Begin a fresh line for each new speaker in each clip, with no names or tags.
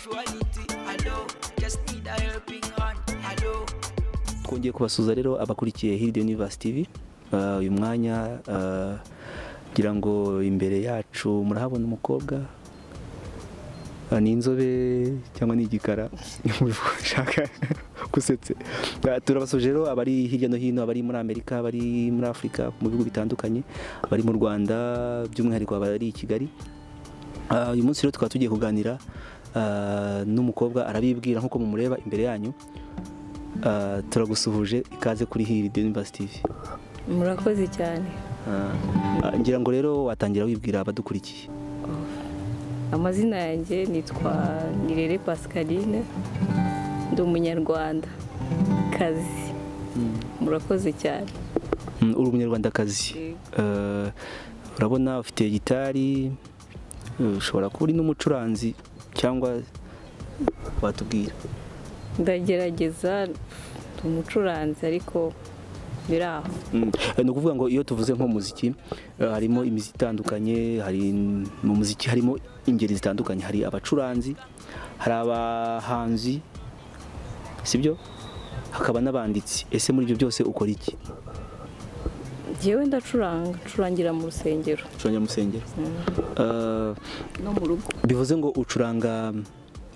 Spirituality. Hello, just need a helping hand. Hello.
Twongeye kubasuhuza rero abakurikiye Heal the Universe TV. Uyu mwanya ngira ngo imbere yacu murahabona umukobwa, ni inzobe cyangwa ni igikara, ushaka gusetse. Turabasuje rero abari hirya no hino, abari muri Amerika, abari muri Afurika, mu bihugu bitandukanye, abari mu Rwanda, by'umwihariko abari i Kigali. Uyu munsi rero tukaba tugiye kuganira n'umukobwa, arabibwira nk'uko mumureba imbere yanyu. Turagusuhuje, ikaze kuri Heal the Universe TV.
Murakoze cyane.
Ngira ngo rero watangira wibwira abadukurikiye.
Amazina yanjye nitwa Nirere Pascaline, ndi umunyarwanda kazi. Murakoze cyane.
Uri umunyarwandakazi. Urabona ufite gitari, ushobora kuba uri n'umucuranzi cyangwa watubwira?
Ndagerageza, umucuranzi ariko biraho.
Ni ukuvuga ngo iyo tuvuze nko muziki harimo imiziki itandukanye, hari mu muziki harimo ingeri zitandukanye, hari abacuranzi, hari abahanzi, sibyo, hakaba n'abanditsi. Ese muri ibyo byose ukora iki?
Njyewe ndacuranga, ncurangira mu rusengero.
Ucurangira mu rusengero?
No mu rugo.
Bivuze ngo ucuranga,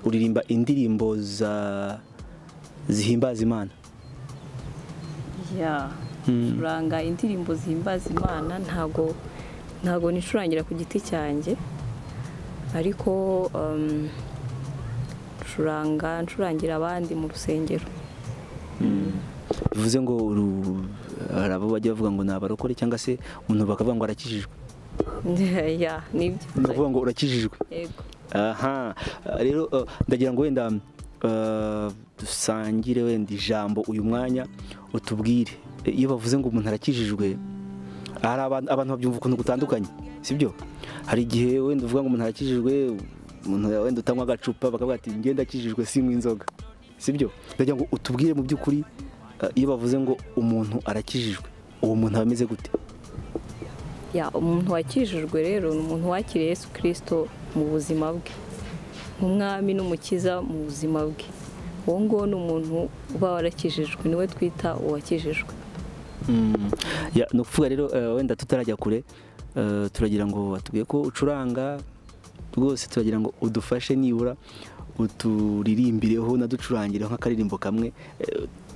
uririmba indirimbo za zihimbaza Imana?
Ya, ncuranga indirimbo zihimbaza Imana, ntago nicurangira ku giti cyanjye, ariko ncuranga ncurangira abandi mu rusengero.
Bivuze ngo hari abo bajya bavuga ngo ni abarokore cyangwa se umuntu bakavuga ngo arakijijwe.
Ya, nibyo.
Ni ukuvuga ngo urakijijwe.
Yego.
Aha, rero ndagira ngo wenda dusangire wenda ijambo uyu mwanya, utubwire iyo bavuze ngo umuntu arakijijwe, hari abantu babyumva ukuntu gutandukanye, sibyo? Hari igihe wenda uvuga ngo umuntu arakijijwe, umuntu wenda utanywa agacupa bakavuga ati njye ndakijijwe sinywa inzoga, sibyo? Ndagira ngo utubwire mu by'ukuri iyo bavuze ngo umuntu arakijijwe, uwo muntu aba ameze gute?
Ya, umuntu wakijijwe rero ni umuntu wakiriye Yesu Kristo mu buzima bwe, nk'umwami n'umukiza mu buzima bwe. Uwo nguwo ni umuntu uba warakijijwe, niwe twita uwakijijwe.
Ya, ni ukuvuga rero wenda tutarajya kure, turagira ngo batubwiye ko ucuranga rwose, turagira ngo udufashe nibura uturirimbireho naducurangireho nk'akaririmbo kamwe,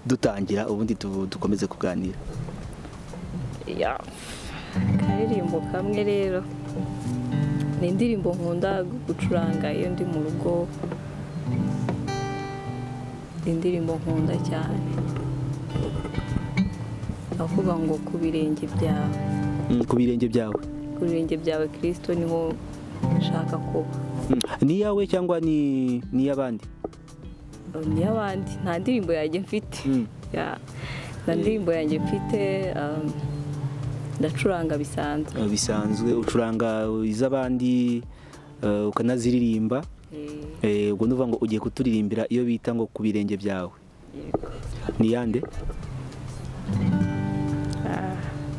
dutangira ubundi dukomeze kuganira.
Ya, akaririmbo kamwe rero ni indirimbo nkunda gucuranga iyo ndi mu rugo, indirimbo nkunda cyane, avuga ngo ku birenge byawe.
Ku birenge byawe.
Ku birenge byawe Kristo niho nshaka kuba.
Ni yawe cyangwa ni iy'abandi?
Ni iy'abandi, nta ndirimbo yanjye mfite. Ya, nta ndirimbo yanjye mfite, ndacuranga bisanzwe.
Bisanzwe ucuranga iz'abandi ukanaziririmba. Ubwo nuvuga ngo ugiye kuturirimbira iyo bita ngo ku birenge byawe.
Yego.
Ni yande?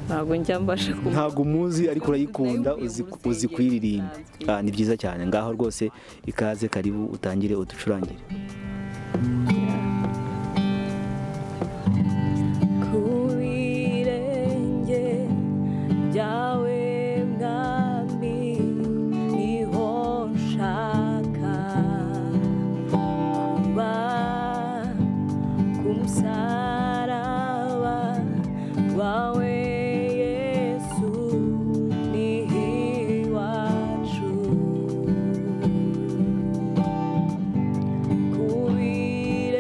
Ntabwo njya mbasha kumva.
Ntabwo umuzi ariko urayikunda, uzi kuyiririmba. Ni byiza cyane. Ngaho rwose ikaze, karibu utangire uducurangire.
Ku birenge byawe mwami niho nshaka kuba, ku musaraba wawe Yesu niho iwacu. Ku birenge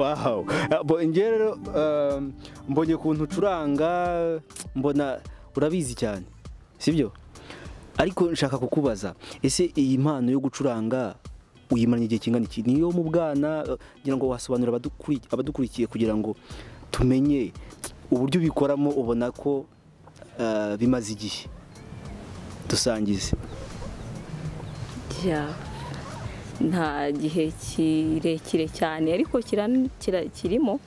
Wow. Njye rero mbonye ukuntu ucuranga, mbona urabizi cyane, sibyo? Ariko nshaka kukubaza, ese iyi mpano yo gucuranga uyimaranye igihe kingana iki? Niyo mu bwana, ngira ngo wasobanurira abadukurikiye kugira ngo tumenye uburyo ubikoramo, ubona ko bimaze igihe. Dusangize.
Nta gihe kirekire cyane ariko kirimo.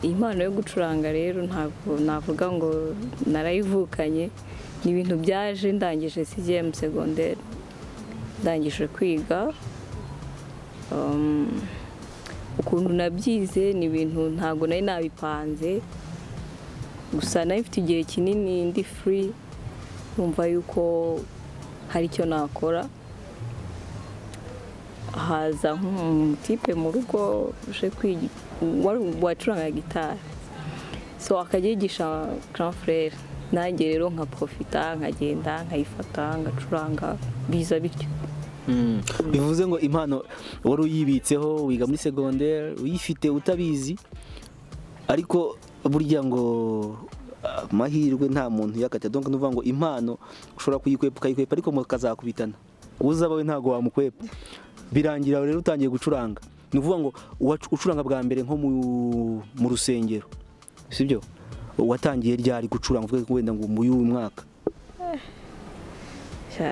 Impano yo gucuranga rero ntabwo navuga ngo narayivukanye, ni ibintu byaje ndangije 6e secondaire, ndangije kwiga. Ukuntu nabyize ni ibintu ntabwo nari nabipanze, gusa nari mfite igihe kinini ndi free, numva yuko hari icyo nakora. Haza nk'umutipe mu rugo uje kwiga wacuranga gitari, so akajya yigisha grand frère, nanjye rero nkaprofita nkagenda nkayifata ngacuranga, biza bityo.
Bivuze ngo impano wari uyibitseho wiga muri secondaire uyifite utabizi, ariko burya ngo amahirwe nta muntu yakata. Donc nuvuga ngo impano ushobora kuyikwepa ukayikwepa, ariko mukazakubitana, uzaba we ntago wamukwepa. Birangira rero utangiye gucuranga. Ni ukuvuga ngo ucuranga bwa mbere nko mu rusengero, sibyo? Watangiye ryari gucuranga, uvuge wenda ngo mu uyu mwaka?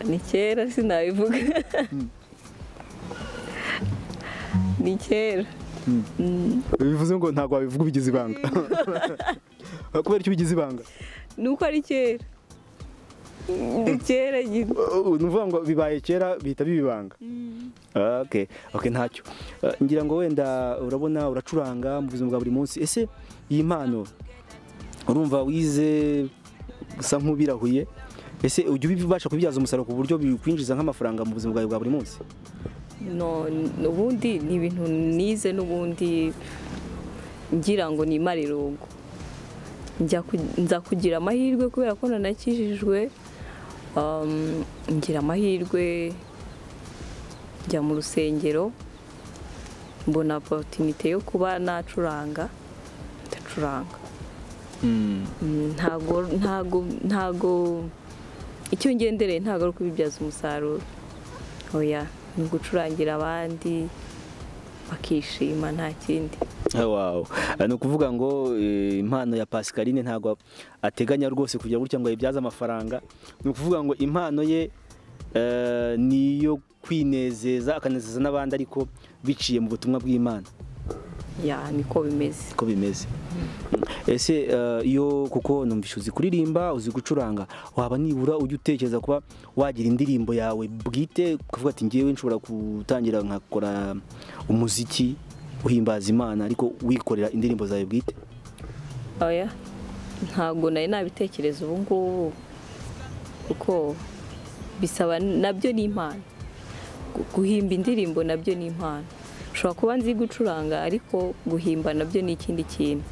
Ni kera sinabivuga. Ni kera.
Bivuze ngo ntago wabivuga ubigize ibanga. Kubera icyo ubigize ibanga?
Nuko ari kera. Ni kera nyine.
Nuvuga ngo bibaye kera bihita bibibanga. Okay, okay, ntacyo. Ngira ngo wenda urabona uracuranga mu buzima bwa buri munsi. Ese iyi mpano urumva wize gusa nk'ubirahuye, ese ujya ubibasha kubibyaza umusaruro ku buryo bikwinjiza nk'amafaranga mu buzima bwawe bwa buri munsi?
No, ubundi ni ibintu nize n'ubundi ngira ngo nimare irungu. Nza kugira amahirwe kubera ko nanakijijwe, ngira amahirwe njya mu rusengero, mbona opportunité yo kuba nacuranga, ndacuranga. Ntago icyo ngendereye ntago ari kubibyaza umusaruro, oya, ni ugucurangira abandi bakishima, nta kindi.
Wow. Ni ukuvuga ngo impano ya Pascaline ntago ateganya rwose kujya gutya ngo ayibyaze amafaranga. Ni ukuvuga ngo impano ye niyo kwinezeza akanezeza n'abandi, ariko biciye mu butumwa bw'Imana.
Ya, niko bimeze.
Niko bimeze. Ese iyo kuko numvishe uzi kuririmba, uzi gucuranga, waba nibura ujya utekereza kuba wagira indirimbo yawe bwite, ukavuga ati ngewe nshobora gutangira nkakora umuziki uhimbaza Imana, ariko wikorera indirimbo zawe bwite?
Oya, ntabwo nari nabitekereza ubu ngubu, kuko bisaba, nabyo ni impano. Guhimba indirimbo nabyo ni impano. Ushobora kuba nzi gucuranga ariko guhimba nabyo ni ikindi kintu.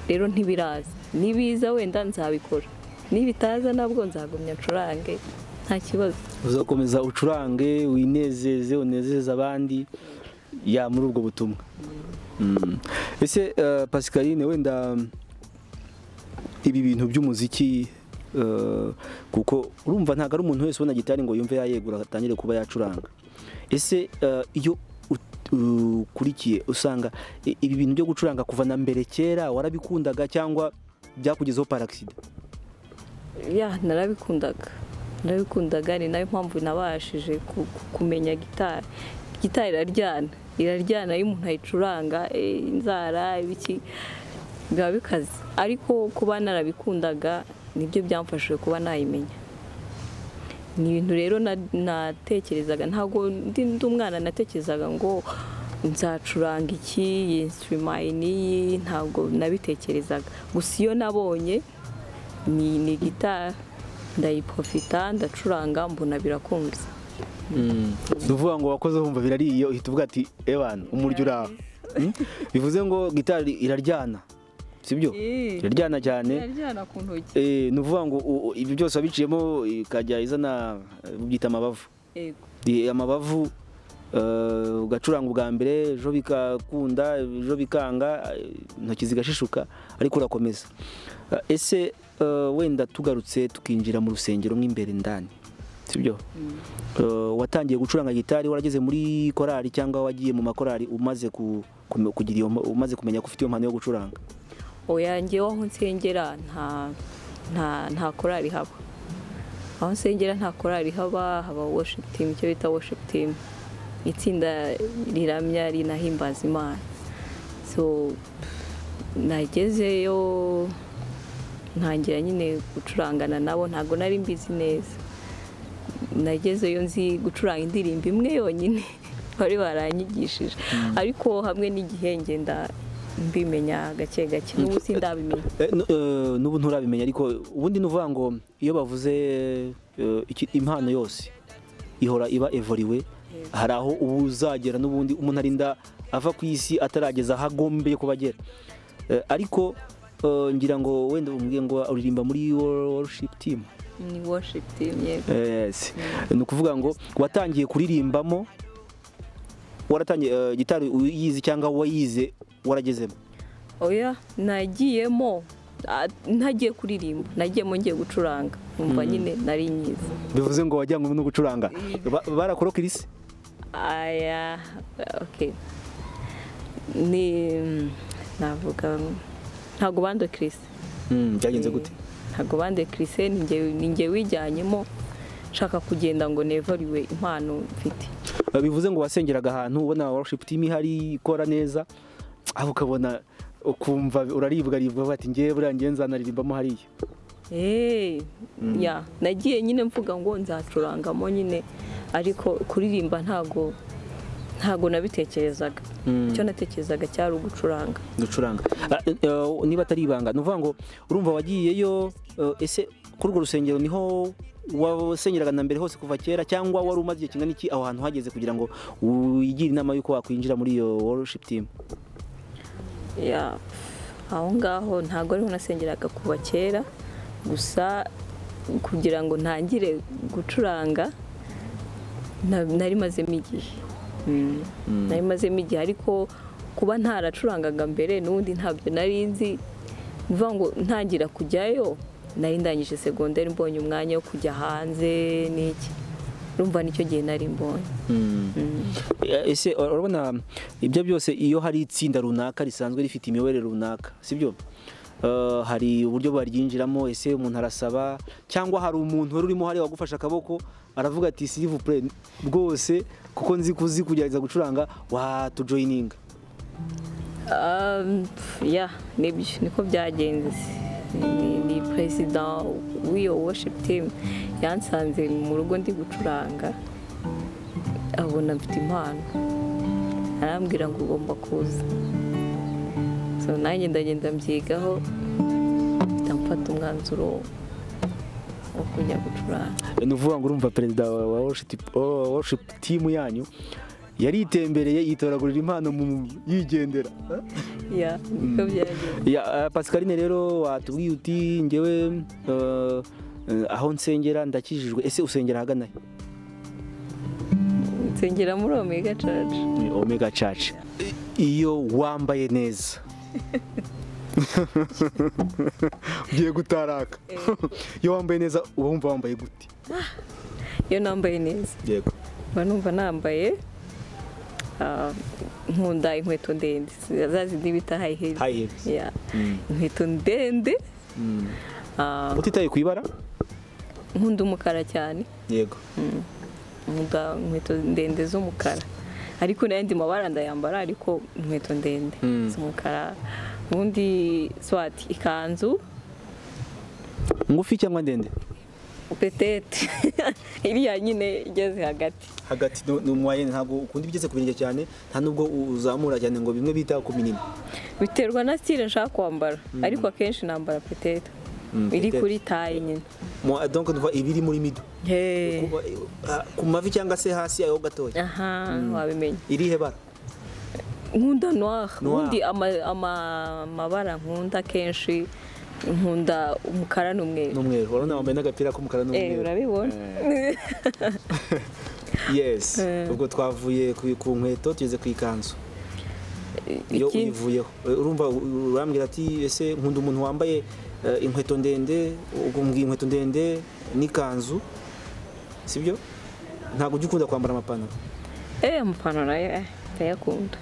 Rero ntibiraza, nibiza wenda nzabikora, nibitaza nabwo nzagumya ncurange, nta kibazo.
Uzakomeza ucurange, winezeze, unezeze abandi ya muri ubwo butumwa. Ese Pascaline, wenda ibi bintu by'umuziki, kuko urumva ntago ari umuntu wese ubona gitari ngo yumve yayegura atangire kuba yacuranga. Ese iyo ukurikiye usanga ibi bintu byo gucuranga kuva na mbere kera warabikundaga, cyangwa byakugezeho par accident?
Ya, narabikundaga, ni nayo mpamvu nabashije kumenya gitari. Gitari iraryana iyo umuntu ayicuranga, inzara ibiki biba bikaze, ariko kuba narabikundaga nibyo byamfashije kuba nayimenya. Ni ibintu rero natekerezaga, ntabwo ndi umwana natekerezaga ngo nzacuranga iki, instrument n'iyi, ntabwo nabitekerezaga. Gusa iyo nabonye ni gitari ndayiprofita, ndacuranga, mbona birakunze.
Nuvuga ngo wakoze wumva birariye, uhita uvuga ati ebana umuryo uraho. Bivuze ngo gitari iraryana, sibyo? Iraryana cyane.
Iraryana ku ntoki.
Nuvuga ngo ibi byose wabiciyemo ikajya izana byita amabavu.
Yego.
Amabavu Ugacuranga ubwa mbere, ejo bikakunda, ejo bikanga, intoki zigashishuka, ariko urakomeza. Ese wenda tugarutse tukinjira mu rusengero mo imbere ndani, sibyo? Watangiye gucuranga gitari warageze muri korali cyangwa wagiye mu makorali umaze kugira iyo, umaze kumenya ko ufite iyo mpano yo gucuranga?
Oya, njyewe aho nsengera nta korali haba. Aho nsengera nta korali haba, haba worship team, icyo bita worship team, itsinda riramya rinahimbaza Imana. So nagezeyo ntangira nyine gucurangana nabo, ntabwo nari mbizi neza. Nagezeyo nzi gucuranga indirimbo imwe yonyine bari baranyigishije, ariko hamwe n'igihe ngenda mbimenya gake gake, n'ubu sindabimenya.
N'ubu nturabimenya, ariko ubundi nuvuga ngo iyo bavuze impano yose ihora iba evoriwe, hari aho uzagera n'ubundi umuntu arinda ava ku isi atarageza aho agombeye kuba agera. Ariko ngira ngo wenda umbwiye ngo uririmba muri worship team.
Ni worship team, yego.
Yes. Ni ukuvuga ngo watangiye kuririmbamo waratangiye gitari uyizi cyangwa wayize waragezemo?
Oya, nagiyemo ntagiye kuririmba, nagiyemo ngiye gucuranga, numva nyine nari nyizi.
Bivuze ngo wajyanywe no gucuranga. Barakorokirisi?
Aya, okay. Ni navuga ntago bandokirise.
Byagenze gute?
Ntago bandokirise, ninjye wijyanyemo nshaka kugenda ngo nevariwe impano mfite.
Bivuze ngo wasengeraga ahantu ubona worship team ihari ikora neza, aho ukabona ukumva uraribwa ribwa bati ngiye buriya ngiye nzanaririmbamo hariya.
Ya, nagiye nyine mvuga ngo nzacurangamo nyine, ariko kuririmba ntago nabitekerezaga. Icyo natekerezaga cyari ugucuranga.
Gucuranga. Niba atari ibanga, nuvuga ngo urumva wagiyeyo, ese kuri urwo rusengero niho wasengeraga na mbere hose kuva kera, cyangwa wari umaze igihe kingana iki aho hantu hageze kugira ngo wigire inama y'uko wakwinjira muri iyo worship team?
Ya, aho ngaho ntago ariho nasengeraga kuva kera, gusa kugira ngo ntangire gucuranga nari mazemo igihe. Nari mazemo igihe, ariko kuba ntaracurangaga mbere n'ubundi ntabyo nari nzi. Mvuga ngo ntangira kujyayo nari ndangije segonderi, mbonye umwanya wo kujya hanze n'iki, urumva nicyo gihe nari mbonye.
Ese urabona ibyo byose iyo hari itsinda runaka risanzwe rifite imiyoborere runaka, sibyo? Hari uburyo baryinjiramo, ese umuntu arasaba cyangwa hari umuntu wari urimo hari wagufasha akaboko aravuga ati s'il vous plaît rwose kuko nzi kuzi kugerageza gucuranga watujoininga?
Ya, nibyo niko byagenze. Ni president w'iyo worship team yansanze mu rugo ndi gucuranga, abona mfite impano, arambwira ngo ugomba kuza. So nanjye ndagenda mbyigaho, mfata umwanzuro wo kujya gucuranga.
Ni ukuvuga ngo urumva perezida wa worship team yanyu yaritembereye yitoragurira impano yigendera.
Ya, niko byagenze.
Ya, Pascaline rero watubwiye uti njyewe aho nsengera ndakijijwe. Ese usengera ahagana he?
Nsengera muri Omega Church.
Omega Church. Iyo wambaye neza ugiye gutaraka, iyo wambaye neza uba wumva wambaye gute?
Iyo nambaye neza,
yego,
mba numva nambaye, nkunda inkweto ndende za zindi bita high heels.
High heels.
Yeah. Inkweto ndende.
Utitaye ku ibara?
Nkunda umukara cyane.
Yego.
Nkunda inkweto ndende z'umukara, ariko n'ayandi mabara ndayambara, ariko inkweto ndende z'umukara. Ubundi swati ikanzu
ngufi cyangwa ndende?
Petete iriya nyine igeze hagati
hagati, ni umwayene, ntabwo ukunda ibigeze ku birenge cyane, nta nubwo uzamura cyane ngo bimwe bita ku minini.
Biterwa na style nshaka kwambara, ariko akenshi nambara petete iri kuri taille nyine.
Donc ndumva ibiri muri mido ku mavi cyangwa se hasi ayo gatoya.
Aha, wabimenye.
Irihe bara?
Nkunda noir. Ubundi amabara nkunda kenshi nkunda umukara n'umweru.
N'umweru. Urabona wambaye n'agapira k'umukara n'umweru.
Urabibona.
Yes, ubwo twavuye ku nkweto tugeze ku ikanzu. Iyo uyivuyeho urumva urambwira ati ese nkunda umuntu wambaye inkweto ndende, ubwo mbwiye inkweto ndende n'ikanzu, sibyo? Ntabwo ujya ukunda kwambara amapantaro?
Amapantaro nayo ndayakunda.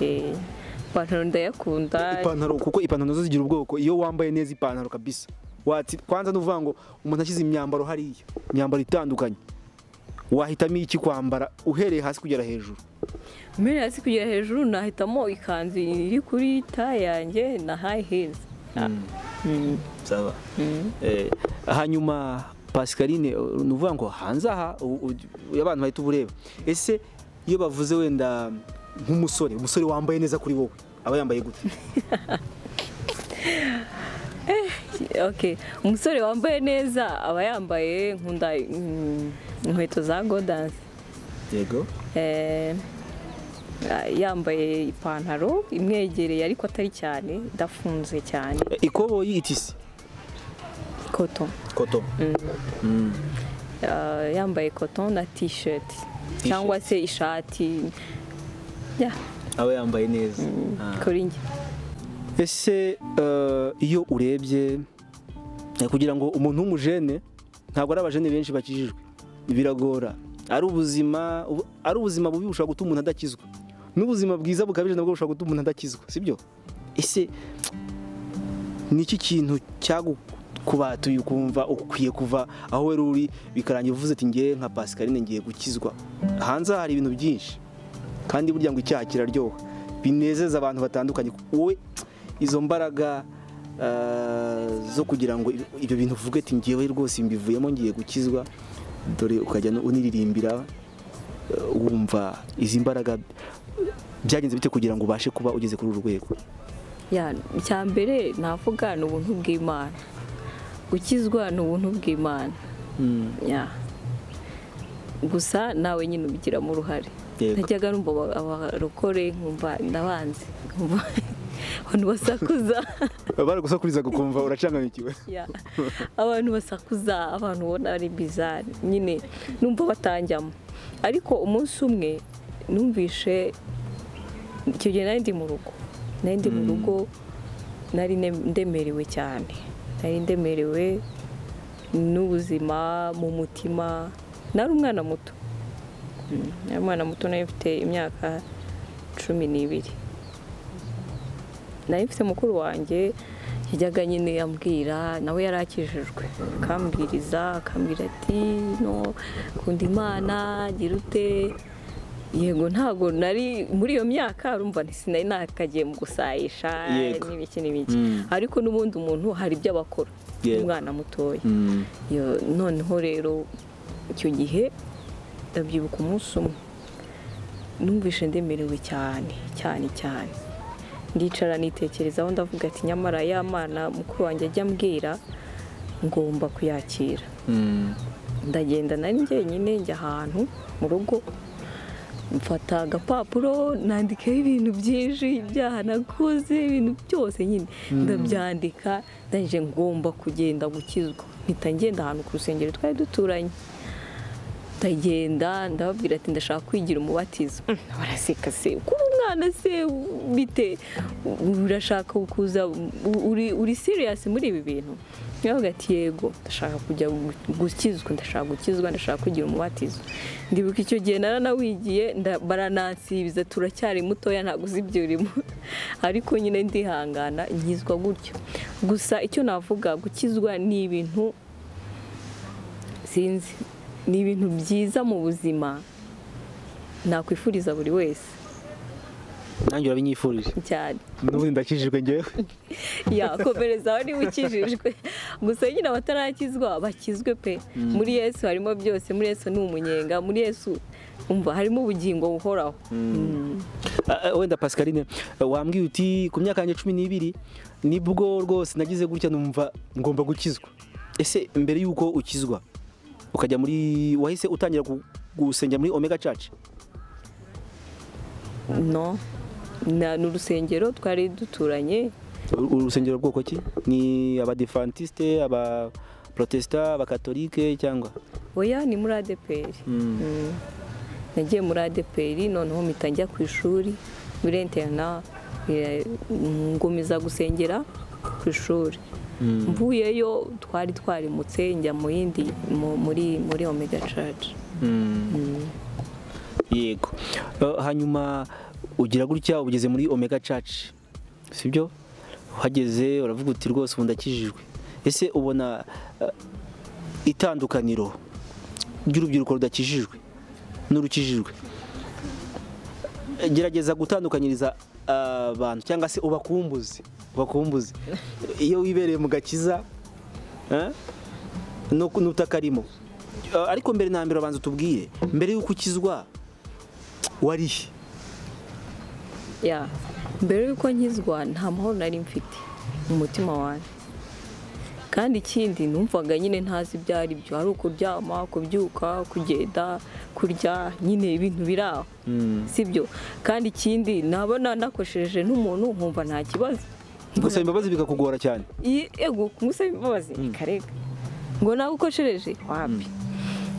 Ipantaro ndayakunda.
Ipantaro, kuko ipantaro nazo zigira ubwoko. Iyo wambaye neza ipantaro kabisa, kwanza nuvuga ngo umuntu ashyize imyambaro hariya, imyambaro itandukanye, wahitamo iki kwambara uhereye hasi kugera hejuru?
Uhereye hasi kugera hejuru nahitamo ikanzu iri kuri taye yanjye na high heels.
Sawa. Hanyuma Pascaline, nuvuga ngo hanze aha abantu bahita ubureba, ese iyo bavuze wenda nk'umusore, umusore wambaye neza kuri wowe aba yambaye gute?
Okay, umusore wambaye neza aba yambaye, nkunda inkweto za Gordons.
Yego.
Yambaye ipantaro imwegereye ariko atari cyane, idafunze cyane.
Ikoboyi itisi?
Coton.
Coton.
Yambaye coton na t-shirt cyangwa se ishati.
Aba yambaye neza.
Kuri njye.
Ese iyo urebye kugira ngo umuntu w'umujene, ntabwo ari abajene benshi bakijijwe, biragora. Ari ubuzima bubi bushobora gutuma umuntu adakizwa, n'ubuzima bwiza bukabije nabwo bushobora gutuma umuntu adakizwa, sibyo? Ese ni iki kintu cyagukubatuye ukumva ukwiye kuva aho wari uri bikarangira uvuze ati ngiye nka Pascaline ngiye gukizwa? Hanze hari ibintu byinshi kandi burya ngo icyaha kiraryoha, binezeza abantu batandukanye. Wowe izo mbaraga zo kugira ngo ibyo bintu uvuge ati ngiyewe rwose mbivuyemo ngiye gukizwa, dore ukajya uniririmbira, wumva izi mbaraga byagenze bite kugira ngo ubashe kuba ugeze kuri uru rwego?
Icya mbere navuga ni ubuntu bw'Imana. Gukizwa ni ubuntu bw'Imana. Gusa nawe nyine ubigiramo uruhare. Najyaga numva abarokore nkumva ndabanze, nkumva abantu basakuza.
Baragusakuriza ukumva uracanganyikiwe.
Abantu basakuza, abantu ubona ari bizarre nyine, numva batanjyamo. Ariko umunsi umwe numvishe, icyo gihe nari ndi mu rugo, nari ndemerewe cyane, nari ndemerewe n'ubuzima mu mutima. Nari umwana muto, nari mfite imyaka 12. Nari mfite mukuru wanjye yajyaga nyine ambwira, nawe yarakijijwe, akambwiriza, akambwira ati no kunda Imana, gira ute. Yego, ntago nari muri iyo myaka, urumva sinari nakagiye mu gusayisha n'ibiki n'ibiki, ariko n'ubundi umuntu hari ibyo abakora umwana mutoya. Noneho rero icyo gihe ndabyibuka umunsi umwe numvishe ndemerewe cyane cyane cyane, ndicara nitekerezaho, ndavuga ati nyamara ya Mana mukuru wanjye ajya ambwira ngomba kuyakira. Ndagenda nari njyenyine, njya ahantu mu rugo, mfata agapapuro nandikaho ibintu byinshi, ibyaha nakoze, ibintu byose nyine ndabyandika, ndangije ngomba kugenda gukizwa. Mpita ngenda ahantu ku rusengero twari duturanye, ndagenda ndababwira ati ndashaka kwigira umubatizo. Baraseka, se kuba umwana se bite, urashaka kuza, uri serious muri ibi bintu? Ndavuga ati yego, ndashaka kujya gukizwa, ndashaka gukizwa, ndashaka kugira umubatizo. Ndibuka icyo gihe naranawigiye, baranansibiza, turacyari mutoya ntabwo uzi ibyo urimo, ariko nyine ndihangana nkizwa gutyo. Gusa icyo navuga, gukizwa ni ibintu sinzi, ni ibintu byiza mu buzima nakwifuriza buri wese.
Nanjye urabinyifurije
cyane.
N'ubundi ndakijijwe ngewe.
Komereza aho niba ukijijwe. Gusa nyine abatarakizwa bakizwe pe. Muri Yesu harimo byose, muri Yesu ni umunyenga, muri Yesu umva harimo ubugingo buhoraho.
Wenda Pascaline, wambwiye uti ku myaka yanjye 12 nibwo rwose nagize gutya numva ngomba gukizwa. Ese mbere yuko ukizwa ukajya muri, wahise utangira gusengera muri Omega Church?
No, ni urusengero twari duturanye.
Urusengero bwoko ki? Ni abadiventiste, aba protesta, abakatolike cyangwa?
Oya, ni muri ADEPR. Nagiye muri ADEPR, noneho mpita njya ku ishuri muri interna, ngumiza gusengera ku ishuri. Mvuyeyo twari twarimutse njya mu yindi muri Omega Church.
Yego. Hanyuma ugira gutya ugeze muri Omega Church, sibyo? Uhageze uravuga uti rwose ubu ndakijijwe. Ese ubona itandukaniro ry'urubyiruko rudakijijwe n'urukijijwe? Gerageza gutandukanyiriza abantu cyangwa se ubakumbuze iyo wibereye mu gakiza no n'utakarimo. Ariko mbere na mbere abanza utubwire, mbere y'uko ukizwa warihe?
Ya, mbere y'uko nkizwa nta mahoro nari mfite mu mutima wanjye. Kandi ikindi numvaga nyine ntazi ibyo ari byo, ari ukuryama, kubyuka, kugenda, kurya, nyine ibintu biraho, sibyo? Kandi ikindi nabona nakosheje n'umuntu nkumva nta kibazo.
Gusaba imbabazi bikakugora cyane?
Yego, kumusaba imbabazi karega ngo nawe ukoshereje wapi.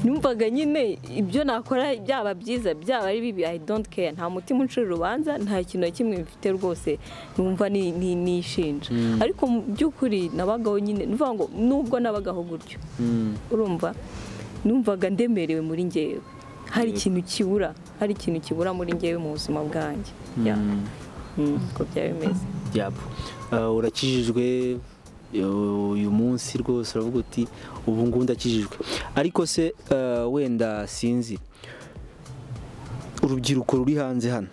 Numvaga nyine ibyo nakora byaba byiza byaba ari bibi, I don't care, nta mutima uncira urubanza, nta kintu na kimwe mfite rwose numva ni nishinja. Ariko mu by'ukuri nabagaho nyine, nuvuga ngo nubwo nabagaho gutyo, urumva numvaga ndemerewe muri njyewe, hari ikintu kibura, hari ikintu kibura muri njyewe mu buzima bwanjye. Uko byari bimeze.
Urakijijwe uyu munsi rwose uravuga uti ubu ngubu ndakijijwe. Ariko se wenda sinzi urubyiruko ruri hanze hano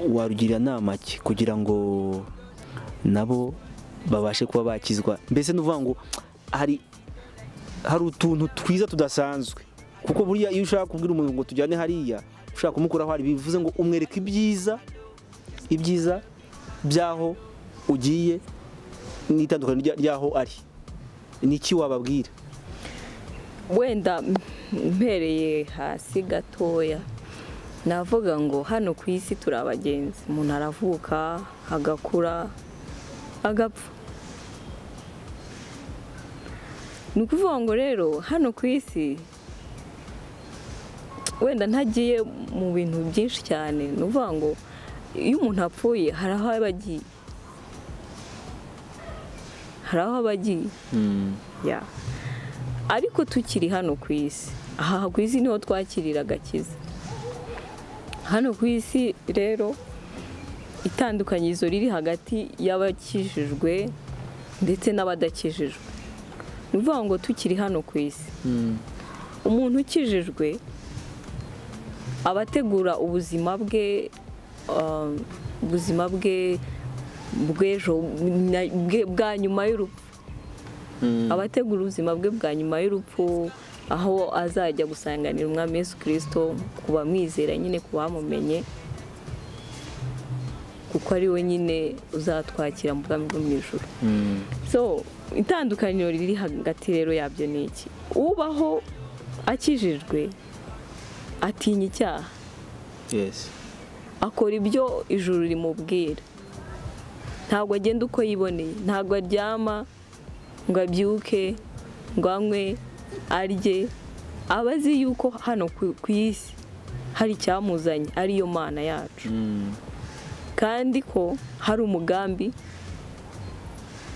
warugira inama ki kugira ngo nabo babashe kuba bakizwa? Mbese nuvuga ngo hari utuntu twiza tudasanzwe, kuko buriya iyo ushaka kubwira umuntu ngo tujyane hariya, ushaka kumukuraho hari, bivuze ngo umwereka ibyiza byaho ugiye n'itandukaniro ryaho ari. Niki wababwira?
Wenda mpereye hasi gatoya navuga ngo hano ku isi turi abagenzi. Umuntu aravuka, agakura, agapfa. Ni ukuvuga ngo rero hano ku isi wenda ntagiye mu bintu byinshi cyane, ni ukuvuga ngo iyo umuntu apfuye hari aho aba agiye, hari aho aba agiye. Ariko tukiri hano ku isi, aha ku isi niho twakirira agakiza. Hano ku isi rero itandukanyirizo riri hagati y'abakijijwe ndetse n'abadakijijwe. Ni ukuvuga ngo tukiri hano ku isi, umuntu ukijijwe abategura ubuzima bwe, ubuzima bwe bw'ejo bwa nyuma y'urupfu. Abategura ubuzima bwe bwa nyuma y'urupfu, aho azajya gusanganira Umwami Yesu Kristo, kuba mwizera nyine, kuba bamumenye, kuko ari we nyine uzatwakira mu bwami bwo mu ijuru. So itandukaniro riri hagati rero yabyo ni iki? Ubaho akijijwe atinya icyaha. Akora ibyo ijuru rimubwira. Ntabwo agenda uko yiboneye, ntabwo aryama ngo abyuke, ngo anywe, arye. Aba azi yuko hano ku isi hari icyamuzanye, ariyo Mana yacu, kandi ko hari umugambi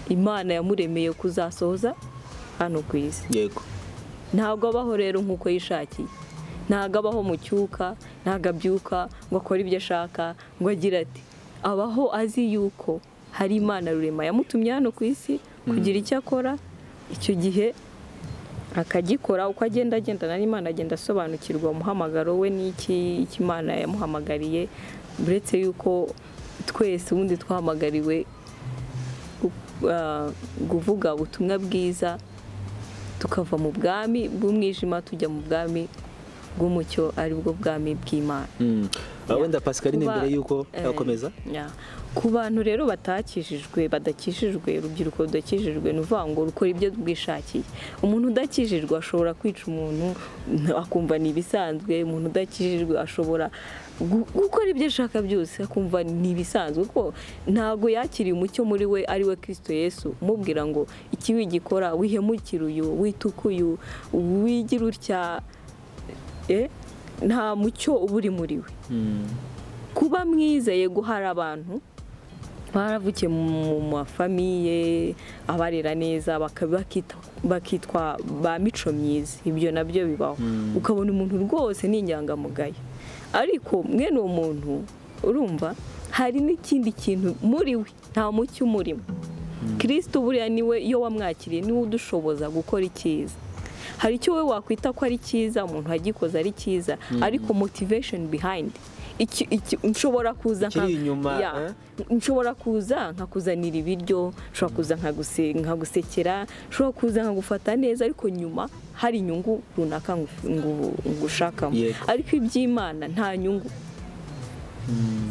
Imana yamuremeye kuzasohoza hano ku isi.
Yego.
Ntabwo abaho rero nk'uko yishakiye, ntabwo abaho mu cyuka, ntabwo abyuka ngo akore ibyo ashaka, ngo agire ati. Abaho azi yuko hari Imana rurema yamutumye hano ku isi kugira icyo akora, icyo gihe akagikora. Uko agenda agendana n'Imana agenda asobanukirwa umuhamagaro we n'iki Imana yamuhamagariye. Uretse yuko twese ubundi twahamagariwe kuvuga ubutumwa bwiza, tukava mu bwami bw'umwijima tujya mu bwami bw'umucyo, ari bwo bwami bw'Imana.
Wenda Pascaline, mbere yuko akomeza,
ku bantu rero batakijijwe, badakijijwe, urubyiruko rudakijijwe, ni uvuga ngo rukora ibyo rwishakiye. Umuntu udakijijwe ashobora kwica umuntu akumva ni ibisanzwe, umuntu udakijijwe ashobora gukora ibyo ashaka byose akumva ni ibisanzwe, kuko ntabwo yakiriye umucyo muri we, ari we Kristo Yesu, umubwira ngo iki wigikora, wihemukira uyu, wituka uyu, wigira utya. Nta mucyo uba uri muri we. Kuba mwiza, yego hari abantu baravukiye mu mafamiye abarera neza bakitwa ba mico myiza, ibyo nabyo bibaho. Ukabona umuntu rwose ni inyangamugayo, ariko mwene uwo muntu urumva hari n'ikindi kintu muri we, nta mucyo umurimo. Kristo buriya niwe, iyo wamwakiriye niwe udushoboza gukora icyiza. Hari icyo wowe wakwita ko ari cyiza, umuntu agikoze ari cyiza, ariko motivation behind nshobora kuza nshobora kuza nkakuzanira ibiryo, nshobora kuza nkagusekera, nshobora kuza nkagufata neza, ariko nyuma hari inyungu runaka ngushakamo. Ariko iby'Imana nta nyungu.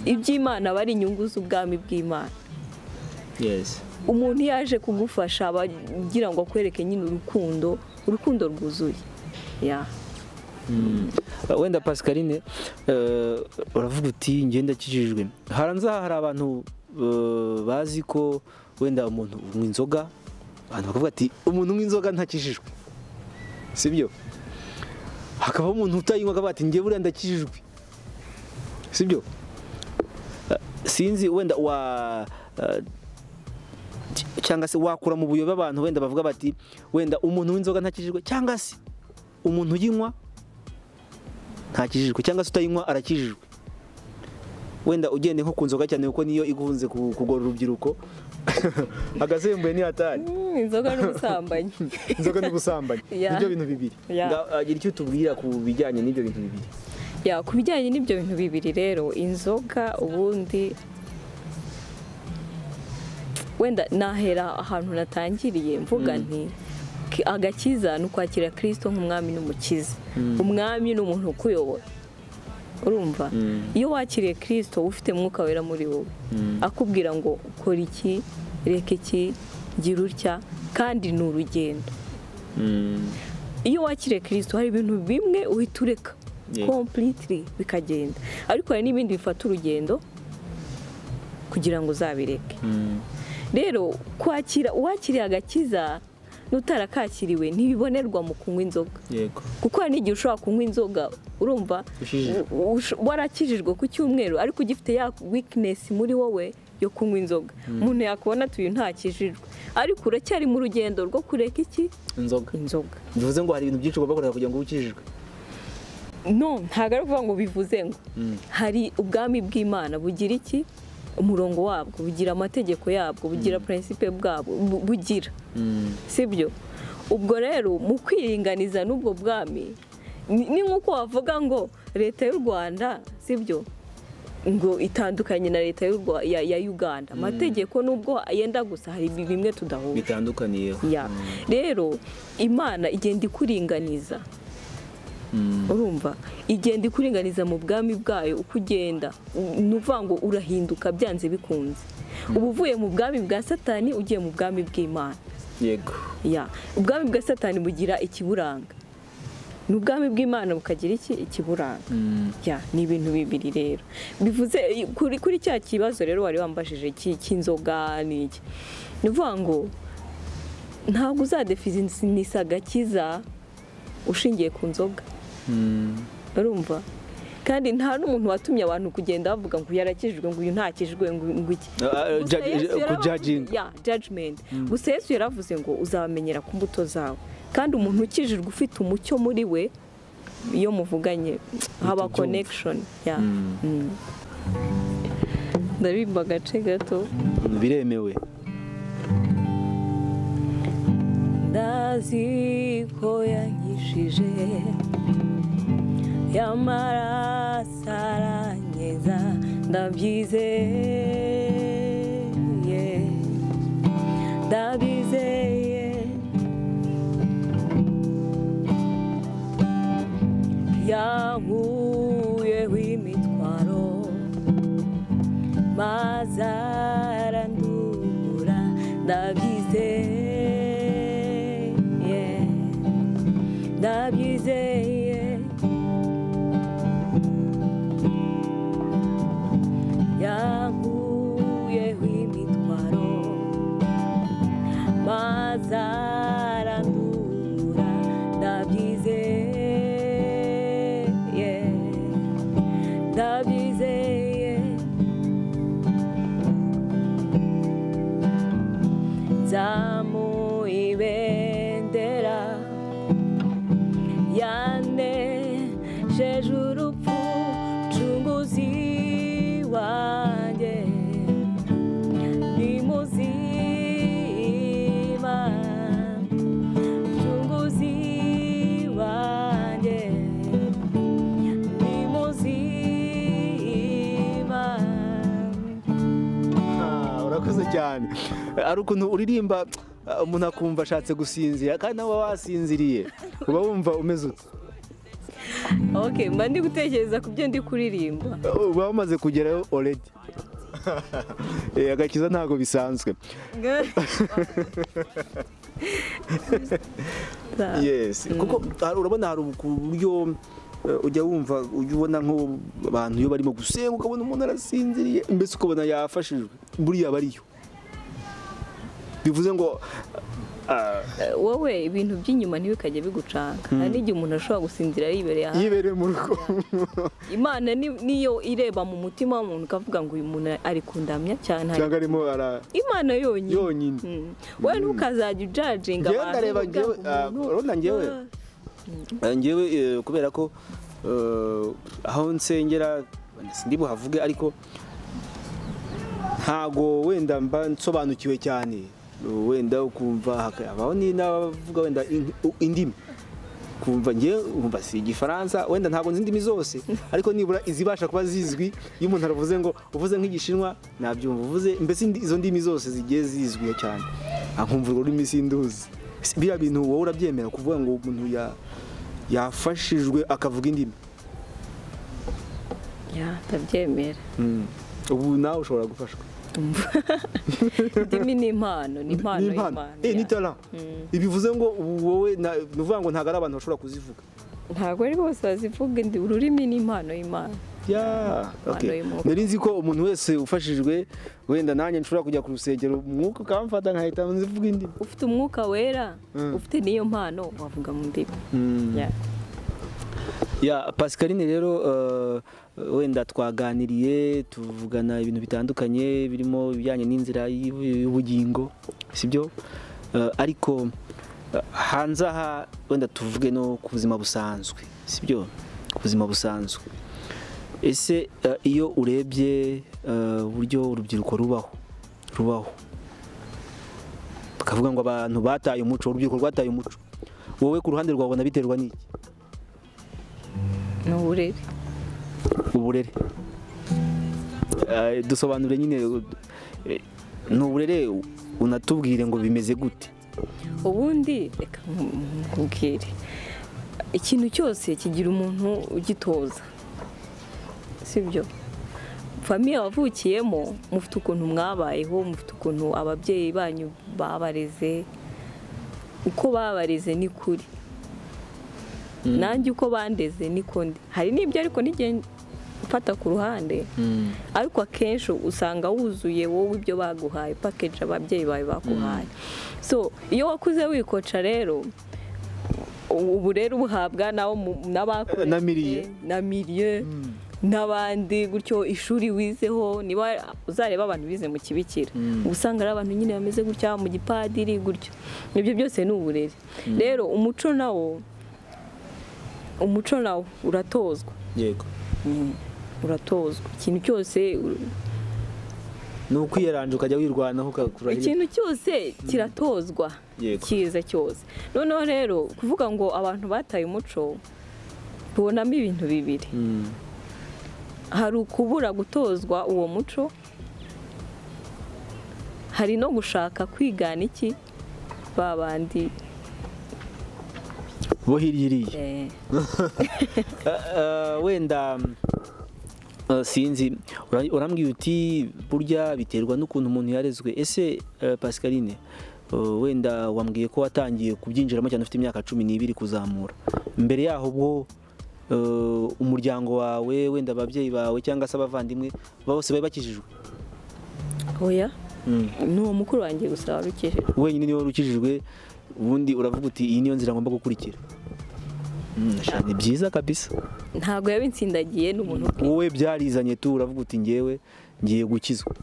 Iby'Imana bari inyungu z'ubwami bw'Imana. Umuntu yaje kugufasha abagira ngo akwereke nyine urukundo, urukundo rwuzuye.
Wenda Pascaline, uravuga uti ngenda kijijwe. Haranze hari abantu bazi ko wenda umuntu unywa inzoga, abantu bakavuga ati umuntu unywa inzoga ntakijijwe, sibyo? Hakaba umuntu utayinywa akavuga ati ngiye buriya ndakijijwe, sibyo? Sinzi wenda wa cyangwa se wakura mu buyobe abantu wenda bavuga bati wenda umuntu w'inzoga ntakijijwe, cyangwa se umuntu uyinywa ntakijijwe, cyangwa se utayinywa arakijijwe. Wenda ugende nko ku nzoga cyane kuko niyo iguhunze kugora urubyiruko. Agasembuye ni hatari.
Inzoga n'ubusambanyi.
Inzoga n'ubusambanyi. Nibyo bintu bibiri. Ngagira icyo tubwira ku bijyanye n'ibyo bintu bibiri.
Ku bijyanye n'ibyo bintu bibiri rero, inzoga ubundi wenda nahera ahantu natangiriye mvuga nti agakiza ni ukwakira Kristo nk'umwami n'umukiza. Umwami ni umuntu ukuyobora, urumva? Iyo wakiriye Kristo ufite mwuka wera muri wowe, akubwira ngo kora iki, reka iki, gira utya, kandi ni urugendo. Iyo wakiriye Kristo hari ibintu bimwe uhita ureka completely bikagenda, ariko hari n'ibindi bifata urugendo kugira ngo uzabireke. Rero kwakira, uwakiriye agakiza n'utarakakiriwe ntibibonerwa mu kunywa inzoga. Kuko hari n'igihe ushobora kunywa inzoga, urumva warakijijwe ku cyumweru, ariko ugifite ya weakness muri wowe yo kunywa inzoga. Umuntu yakubona tuyu ntakijijwe, ariko uracyari mu rugendo rwo kureka iki?
Inzoga.
Inzoga.
Bivuze ngo hari ibintu byinshi ugomba kureka kugira ngo ukijijwe.
No, ntago ari ukuvuga ngo bivuze ngo hari ubwami bw'Imana bugira iki? Umurongo wabwo, bugira amategeko yabwo, bugira principe bwabwo, bugira. Sibyo? Ubwo rero mu kwiringaniza n'ubwo bwami ni nkuko wavuga ngo leta y'u Rwanda, sibyo, ngo itandukanye na leta ya Uganda. Amategeko nubwo yenda gusa hari bimwe tudahuje,
bitandukaniyeho.
Rero Imana igenda ikuringaniza. Urumva igenda ikuringaniza mu bwami bwayo uko ugenda, nuvuga ngo urahinduka byanze bikunze. Ubu uvuye mu bwami bwa Satani ugiye mu bwami bw'Imana.
Yego.
Ubwami bwa Satani bugira ikiburanga, n'ubwami bw'Imana bukagira iki? Ikiburanga. Ni ibintu bibiri rero. Bivuze kuri cya kibazo rero wari wambajije cy'inzoga n'iki. Nuvuga ngo ntabwo uzadefinisa agakiza ushingiye ku nzoga. Urumva? Kandi nta n'umuntu watumye abantu kugenda bavuga ngo yarakijijwe, ngo uyu ntakijijwe, ngo iki. Judgment. Gusa Yesu yaravuze ngo uzabamenyera ku mbuto zawe. Kandi umuntu ukijijwe ufite umucyo muri we, iyo muvuganye haba connection. Ndarimba agace gato.
Biremewe.
Ndazi ko yankishije y'amaraso aranyeza, ndabyizeye, ndabyizeye. Yankuyeho imitwaro maze arandura, ndabyizeye, ndabyizeye. Yankuyeho imitwaro maze arandura, ndabyizeye, Nzamuye ibendera yanesheje urupfu Mucunguzi wanjye ni muzima Mucunguzi wanjye ni muzima.
Urakoze cyane. Ari ukuntu uririmba umuntu akumva ashatse gusinzira kandi nawe wasinziriye uba wumva umeze ute?
Okay, mba ndi gutekereza ku byo ndi kuririmba.
Uba wamaze kugerayo already. Agakiza ntabwo bisanzwe. Yes, kuko urabona hari uburyo ujya wumva ujya ubona nk'abantu iyo barimo gusenga ukabona umuntu arasinziriye mbese ukabona yafashijwe, buriya bariyo bivuze ngo
wowe ibintu by'inyuma ntibikajya bigucanga. Hari n'igihe umuntu ashobora gusinzira yibereye aha,
yibereye mu rugo.
Imana niyo ireba mu mutima w'umuntu ukavuga ngo uyu muntu ari kundamya cyane,
cyangwa arimo ara
Imana yonyine. Wowe ntukazajya ujajinga
abantu. Ndareba njyewe, urabona njyewe kubera ko aho nsengera sindi buhavuge ariko ntago wenda mba nsobanukiwe cyane, wenda ukumva abaho ni n'abavuga wenda indimi, kumva ngiye umva si igifaransa wenda ntago nzi indimi zose ariko nibura izibasha kuba zizwi. Iyo umuntu aravuze ngo uvuze nk'igishinwa nabyumva, uvuze mbese izo ndimi zose zigiye zizwi cyane nkumva ururimi sinduzi. Biriya bintu wowe urabyemera kuvuga ngo umuntu yafashijwe akavuga indimi?
Ya, ndabyemera.
Ubu nawe ushobora gufashwa.
Indimi ni impano, ni impano y'Imana.
Ni talent. Ibivuze ngo wowe nuvuga ngo ntago ari abantu bashobora kuzivuga.
Ntago ari bose bazivuga, ururimi ni impano y'Imana.
Ya, okay. Nari nzi ko umuntu wese ufashijwe wenda nanjye nshobora kujya ku rusengero umwuka ukamfata nkahita nzivuga indimi.
Ufite umwuka wera, ufite niyo mpano wavuga mu ndimi.
Ya, Pascaline rero wenda twaganiriye tuvugana ibintu bitandukanye birimo ibijyanye n'inzira y'ubugingo, sibyo? Ariko hanze aha wenda tuvuge no ku buzima busanzwe, sibyo? Ku buzima busanzwe. Ese iyo urebye uburyo urubyiruko rubaho bakavuga ngo abantu bataye umuco, urubyiruko rwataye umuco, wowe ku ruhande rwawe ubona biterwa n'iki?
Ni uburere.
Uburere dusobanure nyine, ni uburere unatubwire ngo bimeze gute?
Ubundi reka nkubwire, ikintu cyose kigira umuntu ugitoza, sibyo? Famiye wavukiyemo mufite ukuntu mwabayeho, mufite ukuntu ababyeyi banyu babareze, uko babareze ni kuri nanjye uko bandeze niko ndi. Hari n'ibyo ariko n'igihe mfata ku ruhande, ariko akenshi usanga wuzuye wowe ibyo baguhaye, package ababyeyi bawe baguhaye. So iyo wakuze wikoca rero, ubu rero ubuhabwa n'abakoreye na miliye n'abandi gutyo, ishuri wizeho, niba uzareba abantu bize mu kibikira usanga ari abantu nyine bameze gutya, mu gipadiri gutyo, ibyo byose ni uburere. Rero umuco nawo uratozwa.
Yego,
uratozwa. Ikintu cyose
ni ukwiyaranja ukajya wirwanaho ukakura.
Ikintu cyose kiratozwa, cyiza cyose. Noneho rero kuvuga ngo abantu bataye umuco, tubonamo ibintu bibiri. Hari ukubura gutozwa uwo muco, hari no gushaka kwigana iki babandi
bo hirya. Wenda sinzi, urambwiye uti burya biterwa n'ukuntu umuntu yarezwe. Ese Pascaline, wenda wambwiye ko watangiye kubyinjiramo cyane ufite imyaka 12 kuzamura, mbere yaho ubwo umuryango wawe wenda ababyeyi bawe cyangwa se abavandimwe bose bari bakijijwe?
Oya, ni uwo mukuru wanjye gusa wari ukijijwe.
Wenyine niwe wari ukijijwe, ubundi uravuga uti iyi niyo nzira ngomba gukurikira. Ni byiza kabisa.
Ntabwo yabinsindagiye n'umuntu
ubwe. Wowe byarizanye tu, uravuga uti ngewe ngiye gukizwa.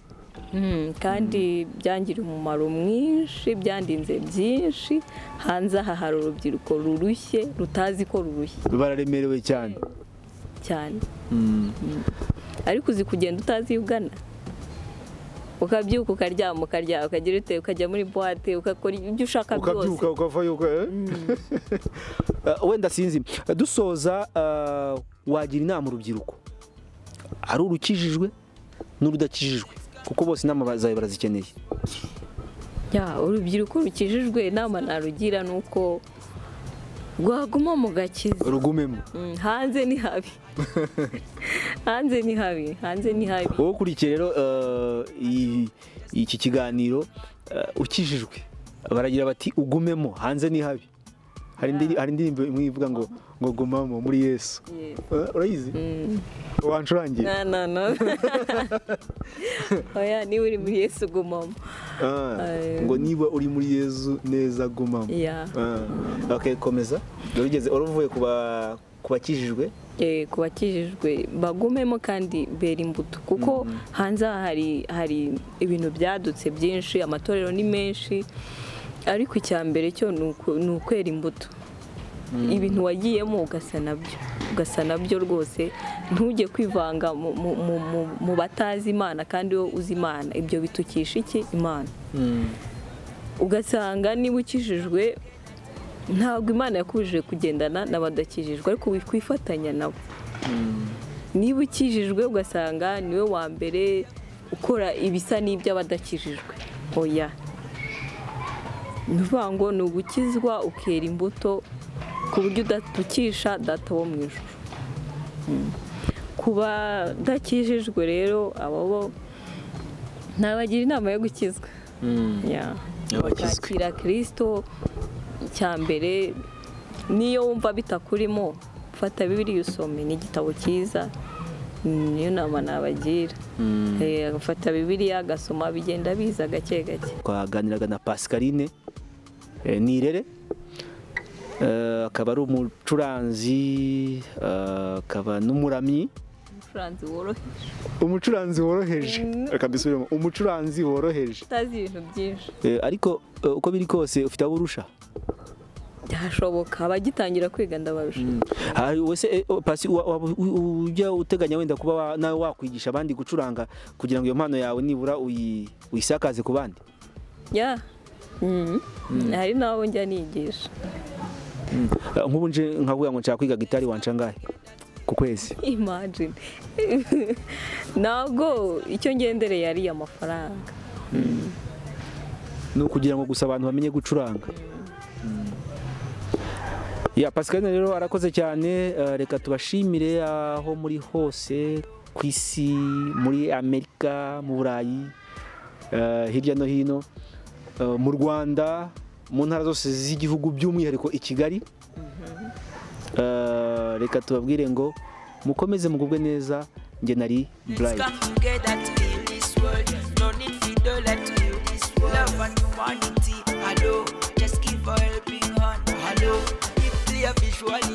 Kandi byangiriye umumaro mwinshi, byandinze byinshi. Hanze aha hari urubyiruko rurushye, rutazi ko rurushye.
Bararemerewe cyane
cyane. Ariko uzi kugenda utazi iyo ugana, ukabyuka ukaryama, ukarya, ukagira ute, ukajya muri boîte, ugakora ibyo ushaka byose.
Ukabyuka ukavayo wenda sinzi. Dusoza, wagira inama urubyiruko, ari urukijijwe n'urudakijijwe, kuko bose inama zawe barazikeneye.
Ya, urubyiruko rukijijwe inama narugira ni uko rwaguma mu gakiza.
Rugumemo.
Hanze ni habi, hanze ni habi, hanze ni habi.
Wowe ukurikiye rero iki kiganiro, ukijijwe, baragira bati ugumemo, hanze ni habi. Hari indirimbo imwe ivuga ngo gumamo muri Yesu. Urayizi? Wancurangiye?
Na na na, oya, niba uri muri Yesu gumamo.
Ngo niba uri muri Yesu neza gumamo.
Yeah.
Okay, komeza. Dore ugeze, wari uvuye ku bakijijwe.
Ku bakijijwe bagumemo kandi bera imbuto, kuko hanze aha hari ibintu byadutse byinshi, amatorero ni menshi, ariko icya mbere cyo ni ukwera imbuto. Ibintu wagiyemo ugasa nabyo, ugasa nabyo rwose. Ntujye kwivanga mu batazi Imana kandi wowe uzi Imana. Ibyo bitukisha iki? Imana. Ugasanga niba ukijijwe, ntabwo Imana yakubujije kugendana n'abadakijijwe, ariko wikwifatanya nabo. Niba ukijijwe ugasanga niwe wa mbere ukora ibisa n'iby'abadakijijwe, oya. Ni ukuvuga ngo ni ugukizwa ukera imbuto ku buryo udatukisha Data wo mu ijuru. Ku badakijijwe rero, abo bo nabagira inama yo gukizwa. Yeah.
Abakizwe.
Bakakira Kirisito. Cya mbere, niyo wumva bitakurimo, fata Bibiliya usome, ni igitabo cyiza. Niyo nama nabagira. Agafata Bibiliya agasoma, bigenda biza gake gake.
Twaganiraga na Pascaline Nirere, akaba ari umucuranzi, akaba n'umuramyi.
Umucuranzi woroheje.
Umucuranzi woroheje, reka mbisubiremo, umucuranzi woroheje.
Utazi ibintu byinshi.
Ariko uko biri kose ufite abo urusha.
Byashoboka, abagitangira kwiga ndabarusha.
Hari wese Pasi, ujya uteganya wenda kuba nawe wakwigisha abandi gucuranga kugira ngo iyo mpano yawe nibura uyisakaze ku bandi?
Ya. Hari n'abo njya nigisha.
Nk'ubu nje nkavuga ngo nshaka kwiga gitari, wanca angahe ku kwezi?
Imagine, ntabwo icyo ngendereye ari amafaranga.
Ni ukugira ngo gusa abantu bamenye gucuranga. Ya, Pascaline rero arakoze cyane. Reka tubashimire aho muri hose ku isi, muri Amerika, mu Burayi, hirya no hino, mu Rwanda, mu ntara zose z'igihugu, by'umwihariko i Kigali. Reka tubabwire ngo mukomeze mugubwe neza. Njye nari
Let's
Bright.
come together to heal this world. No need for dollar to heal this world. Love and humanity. Hello, just give a helping hand. Hello, if clear visually.